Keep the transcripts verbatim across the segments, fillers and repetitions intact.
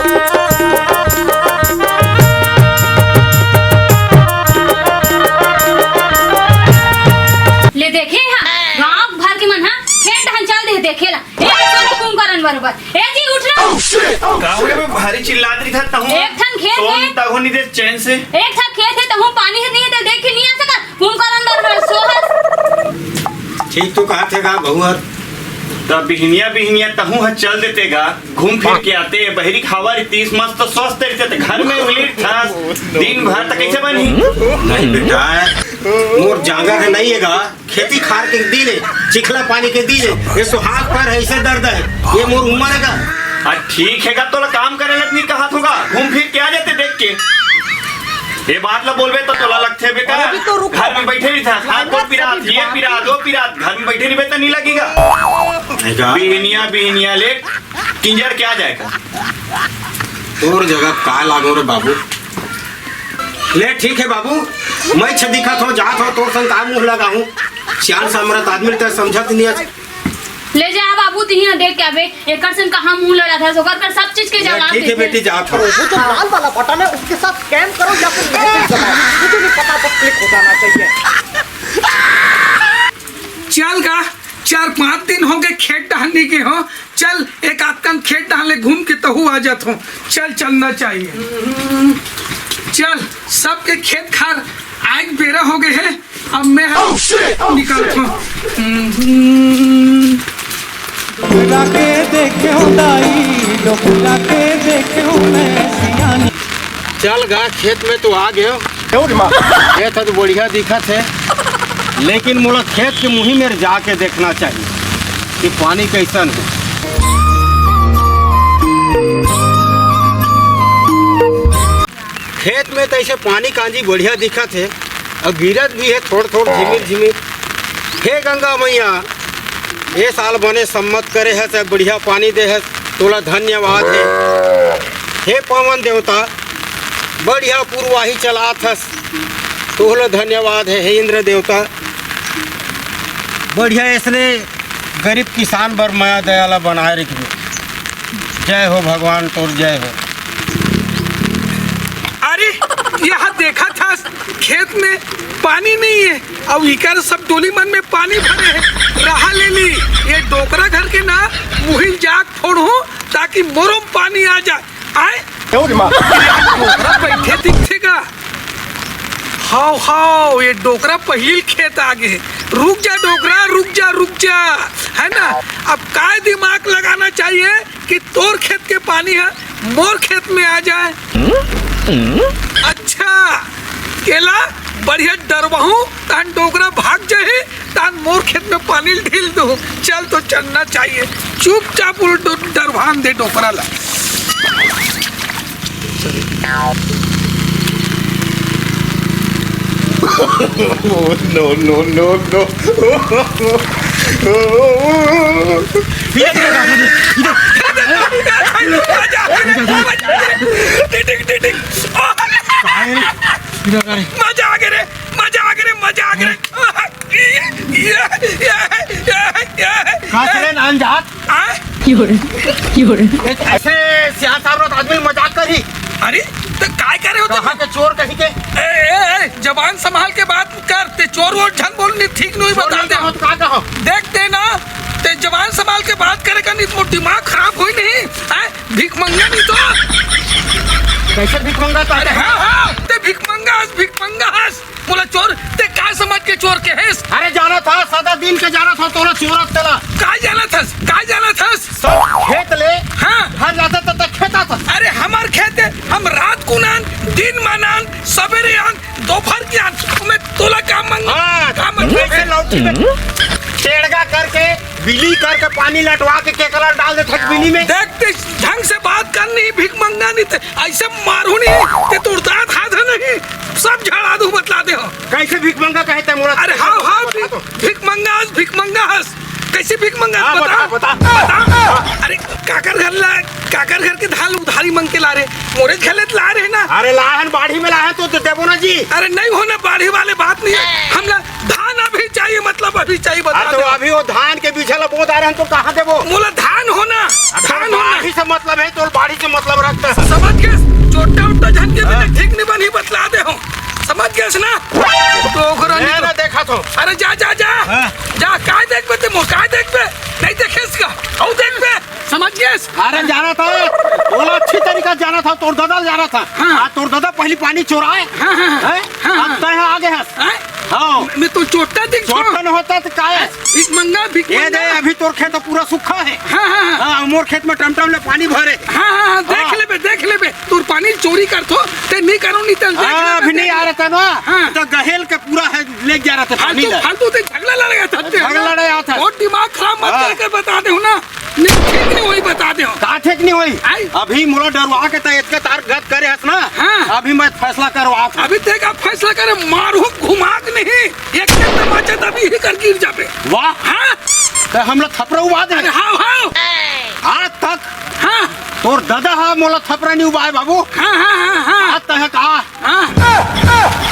ले देखे हा, गांव भर के मन हा खेत डहन चल दे, देखे ला। ए, सुनो कुंभकर्ण बरोबर। ए जी, उठ ना। का हो गे बे, भारी चिल्लात रही था तहूँ? एक ठन खेत सोन हे। तहूँ नहीं दे चैन से। एक ठन खेत हे, तहूँ पानी हे नहीं हे, तो देख के नहीं आ सकत। कुंभकर्ण बरोबर सोहर। ठीक तो कहा थे गा बहुअर। तब बिहनिया बिहनिया तहूँ ह चल देते गा। घूम फिर के आते, बहिरी खावा रहितिस, मस्त स्वस्थ रहिते, त घर में उलीर थास, दिन भर त कैसे बनही? नहीं बेटा, मोर जांगर है नहीं है गा, खेती खार के दिन है, चिखला पानी के दिन है, ये सुहाग पर है, इसे दर्द है, ये मोर उम्र है गा। आ, ठीक है गा, तोला काम करे लग नहीं कहा थोगा, घूम फिर के आ जाते देख के। ये बात ला बोलबे तो तोला लगथे बेटा। अरे, अभी तो रुक। घर में बैठे रहिथस, हाथ को पिरात, ये पिरात, वो पिरात, घर में बैठे रहिबे तो नहीं लगेगा। नहीं गा। बिहनिया, बिहनिया ले किंजर के आ जाएगा। तोर जगह का लागो रे बाबू। ले ठीक है बाबू, मैं छ दिखत हो, जात हो, तोर संग का मुंह लगाहूं? सियान सामरत आदमी ते समझत नहीं है। ले जा बाबू, तिही देख के आबे, एकर संग कहाँ मुंह लड़ाथस, ओकर कर सब चीज के ले जवाब ठीक है देथे। बेटी, जात हो। वो जो लाल वाला बटन है, उसके साथ स्कैम करो या फिर नहीं दबाओ। मुझे नहीं पता, बस क्लिक हो जाना चाहिए। चल गा, चार पांच दिन हो गे खेत डहन नहीं गे हो। चल, एक आध कन खेत डहन ले घूम के तहूँ आ जात हो। चल, चलना चाहिए। चल, सबके खेत खार आए के बेरा हो गे हे। अब मैं निकलत हो। डोकरा के देखे हो दाई, डोकरा के देखे हो मैं सियानी। चल गा, खेत में तो आ गए हो। खेत ह तो बढ़िया दिखत है, लेकिन मोला खेत के मुही मेर जाके देखना चाहिए कि पानी कैसन है। खेत में तो ऐसे पानी कांजी बढ़िया दिखत है, अउ गिरत भी हे थोड़-थोड़, झिमिर-झिमिर। हे गंगा मैया, ए साल बने सम्मत करे हस, बढ़िया पानी दे हस, तोला धन्यवाद हे। हे पवन देवता, बढ़िया पुरवाही चलात हस, तोला धन्यवाद हे। हे इंद्र देवता, बढ़िया ऐसने गरीब किसान बर मया दया ला बनाए रखबे। जय हो भगवान, तोर जय हो। अरे, यहाँ देखत हस, खेत में पानी नहीं है, अउ इकर सब डोली मन में पानी भरे है। रहा ले ली, ये डोकरा घर के ना मुहिल जाग फोड़हूँ, ताकि मोरो में पानी आ जाए। आए? डोकरा बैठे दिखथे का? हाव, हाव, ये डोकरा पहिली खेत आ गे। रुक जा डोकरा, रुक जा, रुक जा, है ना? अब काय दिमाग लगाना चाहिए कि तोर खेत के पानी ह मोर खेत में आ जाए। अच्छा, केला बढ़िया डरवाहूँ, तहन डोकरा भाग जाही, तहन मोर खेत में पानी ढील दूँ। चल तो चलना चाहिए, चुपचाप उल्टो डरवान दे डोकरा ला। No, no, no, no। मजा आ गया रे, मजा आ गया रे, मजा आ गया रे। का करे नान जात? आ? ऐसे सियान साहब रो आदमी मजाक करी। अरे, तो काय करे हो तुम? कहाँ के चोर कहीं के? ए, ए, ए, जबान संभाल के बात कर, ते चोर वोर झन बोल, नहीं ठीक नहीं चोर बता नहीं दे। कहो तो का कहो? देख ते ना, ते जबान संभाल के बात करे का, नहीं तो दिमाग खराब होई नहीं, हैं? भीख मंगा नहीं तो। कैसे भीख मंगा तो? अरे हाँ, हाँ, ते भीख मंगा हस, भीख मंगा हस। मोला चोर, ते का समझ के चोर कहेस? अरे जाना था, सदा दिन के जाना था, तोला चोर तेला। का जाना थस? का जाना थस? सब खेत ले, हाँ। घर जाता तब तक खेता था। अरे हमार खेत है, हम रात को नान, दिन में नान, सवेरे आन, दोपहर के आन, मैं तोला काम मंग, हाँ, काम मंग। ऐसे लौटी में टेड़गा करके, बिली करके पानी लटवा के केकरा डाल दे थक बिली में। देख ते ढंग से बात करनी, भीख मंगा नहीं ते, ऐसे मारू नहीं, ते तोर दांत हाथ है नहीं, सब झाड़ा दूं बतला दे हो। कैसे भीख मंगा कहे ते मोला? अरे हाँ, हाँ, बता तो। भीख मंगा हस, भीख मंगा हस। कैसे भीख मंगा हस? हाँ, बता, बता, बता। बता। अरे काकर घर ला, काकर घर के धान उधारी मंग के ला रे, मोरे घर ले ला रे ना। अरे लाहन बाढ़ी में लाहन तो, तो देबो ना जी। अरे नहीं होना बाढ़ी वाले बात नहीं है, हम ला धान अभी चाहिए, मतलब अभी चाहिए, बता हाँ, तो दे। अभी वो धान के बीजा ला बो डारे हन, तो कहाँ देबो? मोला धान होना, हाँ, तो धान होना। बाड़ी से मतलब है, तो बाड़ी से मतलब रखता है। समझ गे? चोट्टा उट्टा झन के हाँ। बीजा ठीक नहीं बनी, बतला दे हो। समझ गे ना? तो ओकरा मैं नहीं ना तो देखा तो। अरे जा, जा, जा। हाँ। जा, काय देखबे ते मोर, काय देखबे? नहीं देखे इसका। आओ देखबे। समझ गे? अरे जाना था, ओला अच्छी तरीका जाना था, तोर ददा जाना था। हाँ। आ, तोर ददा पहली पानी चोराए। हाँ, हाँ, हाँ। हैं? हाँ, अब हाँ। तय आ गए हस। हैं? हाँ। मैं तो चोट्टा दिख चोट्टा न होता तो काय? इस मंगा भिख ये मंगा। दे, अभी तोर खेत पूरा सूखा है। हाँ, हाँ, हाँ। हाँ, मोर खेत में टमटम ले पानी भरे। हाँ, हाँ, हाँ, देख हाँ। लेबे, देख लेबे। तोर पानी चोरी कर थो, ते नहीं करो, नहीं तल देख हाँ, लेबे, अभी देख नहीं आ लेबे। रहा था ना। हाँ। तो गहेल के पूरा है, ले जा रहा था पानी फालतू, ले। फालतू ते झगड़ा लड़ गया था ते। झगड़ा लड़ गया था। बहुत दिमाग खराब मत हाँ। करके बता दे हूँ ना। नहीं, ठीक नहीं होई, बता दे हूँ। का ठीक नहीं होई? आई। अभी मोला डरवा के तय इतके तार गत करे हस ना। हाँ। अभी मैं फैसला करवा था। अभी ते का फैसला करे, मारू घुमा के नहीं। एक के तमाचा तभी ही कर गिर जाबे। वाह। हाँ। तो हम लोग थपरा उबा दे। अरे हाँ, हाँ। आज तक हाँ। तोर दादा हा मोला थपरा नहीं उबाए बाबू। हाँ, हाँ, हाँ, हाँ। आज तय का हाँ।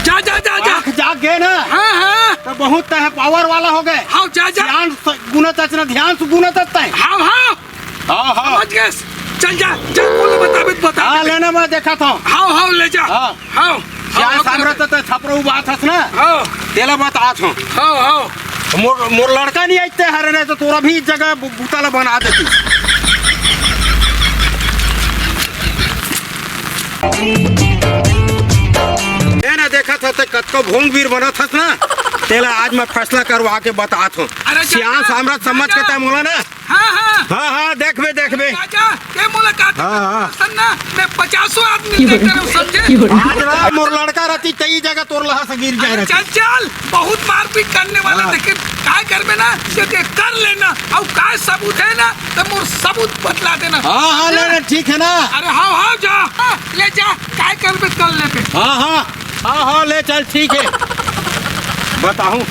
जा, जा, जा, जा। आँख जाग गए ना। हाँ, हाँ। तो बहुत तय पावर वाला हो गए। हाँ, जा, जा। ध्यान से गुनत अच ना, ध्यान से गुनत अच तय। हाँ, हाँ। हाँ, हाँ। समझ गए। चल जा, जा, बोले बताबे तो बता हाँ, दे। लेना मैं देखा था। हाँ, हाँ, ले जा। हाँ। हाँ, श्याम हाँ, सामरा तो तय थपरा उबात हस ना। हाँ। तेला बात आत हूँ। हाँ, हाँ। मोर, मोर लड़का नहीं आते हरे नहीं तो तोरा भी जगह बु-, बुता ला बना देती। ए ना देखा था ते कतको भोंग वीर बनत हस ना। तेला आज मैं फैसला करवा के बतात हूँ। अरे जा, श्याम जा, सामरा जा, समझ के जा। तय मोला ना। हाँ, हाँ। हाँ, हाँ, देखबे, देखबे। राजा, ये मुलाकात हाँ, हाँ। पसंद ना, मैं पचासों आदमी लेकर हूँ, समझे? आज ना मोर लड़का रहती, तई जगह तोर लहा से गिर जाए अरे रहती। चल, चल, बहुत मारपीट करने वाला, हाँ। लेकिन काय करबे ना, ये देख कर लेना, और काय सबूत है ना, तो मोर सबूत बतला देना। हाँ, हाँ, ले, ले, ठीक है ना। अरे हाँ, हाँ, जा, हाँ, ले जा, काय करबे कर लेबे। हाँ, हाँ, हाँ, हाँ, ले चल, ठीक है। बताऊँ।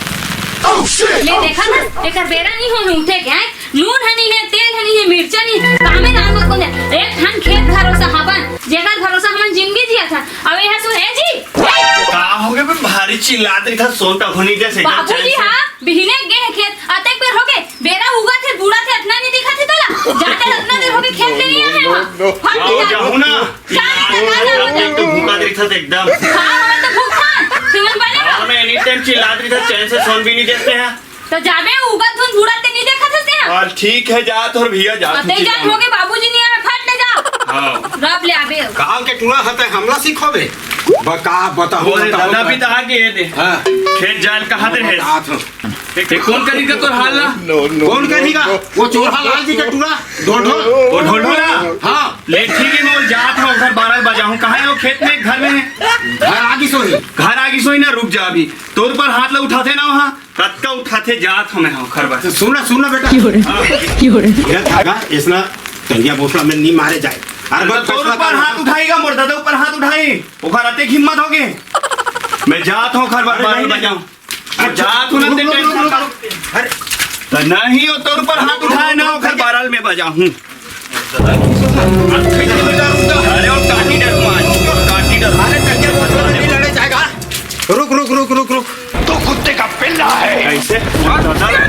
ले देखा ना, एकर बेरा नहीं हो उठे के, हैं? नून ह नहीं है, तेल ह नहीं है, मिर्चा नहीं है, कामे दाल मत कोन है। एक ठन खेत भरोसा हवन, जेकर भरोसा हमन जिंदगी जिया था। अब यह सो है जी। का हो गया बे, भारी चिल्लात रही था, सोन का होनी जैसे एकदम चैन बाबूजी से। हाँ, बिहने गे है खेत, अतेक बेर हो गए, बेरा उगा थे, बूढ़ा थे, अतना नहीं दिखा थे तोला। जाते अतना देर हो गए, खेत में नहीं आए हो। फट आओ, जा। जाहू ना। जा, जा, जा, जा, जा। एकदम तो भूखा रही था एकदम। हाँ, हम तो भूखा। तुमन बने रहो। हाँ, मैं एनी टाइम चिल्लात रही था, चैन से सोन भी नहीं देते हैं। तो जाबे उगत धुन बूढ़ा ते नहीं देखत हस तेहा? हाँ, ठीक है, जात हँव भैया, जात हँव, अते चिंता जान मत होगे, बाबूजी नहीं आवे, फट ले जाओ। हाँ। रब ले आबे। गाँव के टूरा हते हमला सिखोबे। बका, बताहूँ, अरे बताहूँ, दादा भी बताहूँ। तो आगे है दे। हाँ। खेत जाल कहाँ दे है? बतात हँव। ते कोन करिगा तोर हाल ला? कौन करेगा? वो चोरहा लाल जी के टूरा, ढोल ढोल। वो ढोल ढोल ना? हाँ। ले ठीक है, मैं जात हँव, घर बारह बजाहूँ। कहाँ है वो, खेत में, घर में है? घर आगी सोई। घर आगी सोई ना, रुक जा अभी। तोर ऊपर हाथ ला उठाते ना वहाँ। कतका उठाथे जात हँव मैं, हाँ, खरबा। तो सुन ना, सुन ना बेटा। की हो रे? हाँ। की हो रे? ये धागा, इसना तंगिया बोसला में नहीं मारे जाए। अरे अरे बस तोर फैसला ऊपर कर। हाथ उठाएगा, मोर दादा ऊपर हाथ उठाई। ओकर अतेक हिम्मत होगे। मैं जात हँव खरबा, अरे बारह नहीं, बजाऊँ। नहीं। मैं जात हँव ना, रुक, ते रुक, रुक, tension रुक, मत। रुक। अरे। तो नहीं हो, तोर ऊपर हाथ उठाए ना, ओकर बारह में बजाहूँ। अरे, और काटी डर मार, काटी डर। अरे, तंगिया बोसला में नहीं लड़े जाएगा। रुक, रुक, रुक, रुक, रुक। तो कुत्ते का पिल्ला है। कैसे? दादा, कुत्ता है, तो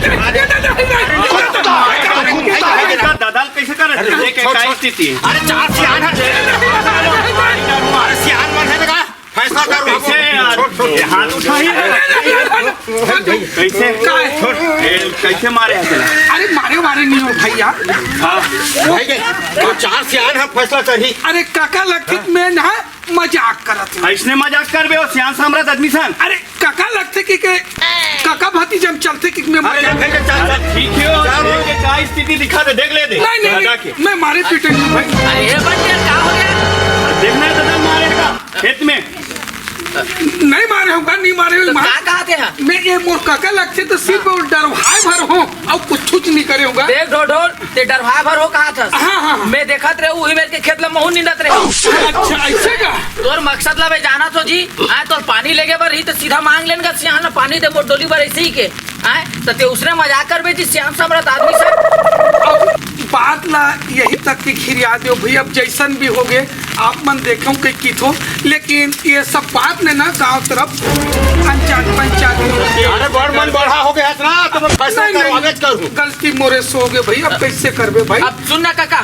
कुत्ता है। दादा, कैसे कर रहे थे? अरे, देख, छोड़, क्या छोड़। स्थिति है? अरे, चार सियान है। अरे, सियान मन है लगा। फैसला कर, कैसे बाबू। यार? छोड़, छोड़। ये हाथ उठाइए। कैसे? काय? ये कैसे मारे हैं तेला? अरे, मारे, मारे नहीं हो भैया। हाँ। भाई के, वो चार सियान है, फैसला करी। अरे, काका लखत में ना मजाक करत हे। अइसने मजाक करबे, वो सियान सामरथ आदमी सन। अरे, काका लगथे कि के, काका भतीजा में चलथे कि मैं अरे, मजाक। ले, ले, चल, चल। ठीक है, वो चल। देख के का स्थिति दिखा दे, देख ले दे। नहीं, नहीं, दादा नहीं, के। मैं मारे पीटे नहीं हूँ भाई। अरे, ये बन गया, क्या हो गया? देखना है दादा, मारेगा खेत में। नहीं मारे हँव, नहीं मारे हँव, तो मार-, का कहा थे हाँ? मैं ये मोर काका लगथे तो सिर्फ वो डरवाए भर हँव, अउ कुछ नहीं करे हँव। देख ढोल ढोल, ते डरवाए भर हो कहा था। हाँ, हाँ, हाँ। मैं देखत रहे, उही मेर के खेत ला महूँ निंदत रहे। अच्छा, ऐसे का? तोर मकसद ला मैं जानत हँव जी। आय, तोर पानी लेगे बर ही तो सीधा मांग लेन का, सियान ला पानी दे, मोर डोली बर ऐसे ही के। आय, तो ते उसने मजाक करबे जी, सियान सामरथ आदमी से। बात ला यही तक के खिरिया देव भैया। अब जैसन भी होगे, आप मन देखो कई किथो, लेकिन ये सब बात ने ना गांव तरफ अनजान पंचायत में होगे। अरे बड़ मन बड़ा हो गया है ना, तो मैं फैसला नहीं, नहीं, करवावेच करूँ। गलती मोरे से होगे भैया, अब कैसे करबे भाई? अब सुन ना काका,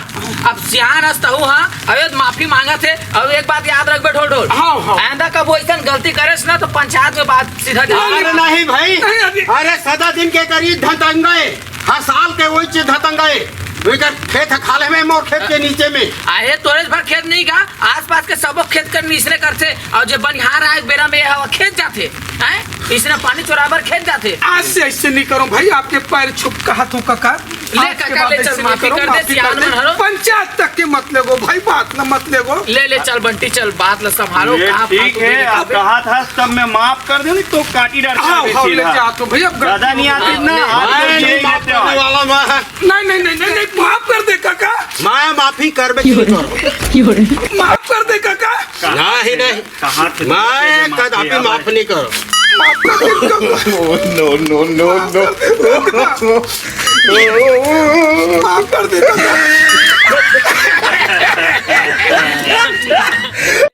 अब सियान अस तहू, हाँ, अबे माफी मांगत हे। अब एक बात याद रखबे ढोल ढोल, हाँ, हाँ। आइंदा कब वैसन गलती करेस ना, तो पंचायत में बात सीधा जा। अरे नहीं भाई, नहीं, अभी अरे सदा दिन के करी धतंगा हे, हर साल के वही चीज धतंगा हे। ओकर खेत ह खाल्हे में, मोर खेत के नीचे में। अरे तोरे भर खेत नहीं का, आसपास के सबो खेत कर में इसने करथे। और जे बनिहार आए बेरा में हवा खेत जाथे, हैं? इसने पानी चोराए बर खेत जाथे। आज से ऐसे नहीं करो भाई, आपके पैर छुप कहत हूँ काका। ले आज के काका, बाद ले चल, ऐसे नहीं माफी करो, कर दे, माफी सियान कर दे। मन हरो। पंचायत तक के मत लेगो भाई, बात ना मत लेगो। ले, ले चल बंटी, चल, बात ला संभालो, ये कहाँ ठीक फालतू है, के आप कहा था तब मैं माफ कर दूँ, तो काटी डाल हाँ, हाँ, ले जाओ तो भैया, अब ज्यादा नहीं आती ना, ले, आज ले, ये ले, लेते हो। वाला मैं नहीं, नहीं, नहीं, नहीं, नहीं, माफ कर दे काका। मैं माफी करबे की नहीं करो। माफ कर दे काका। नहीं, नहीं। कहाँ से मैं कदापि माफ नहीं करो। माफ कर दे काका। No, no, no, no, no। माफ कर दे काका।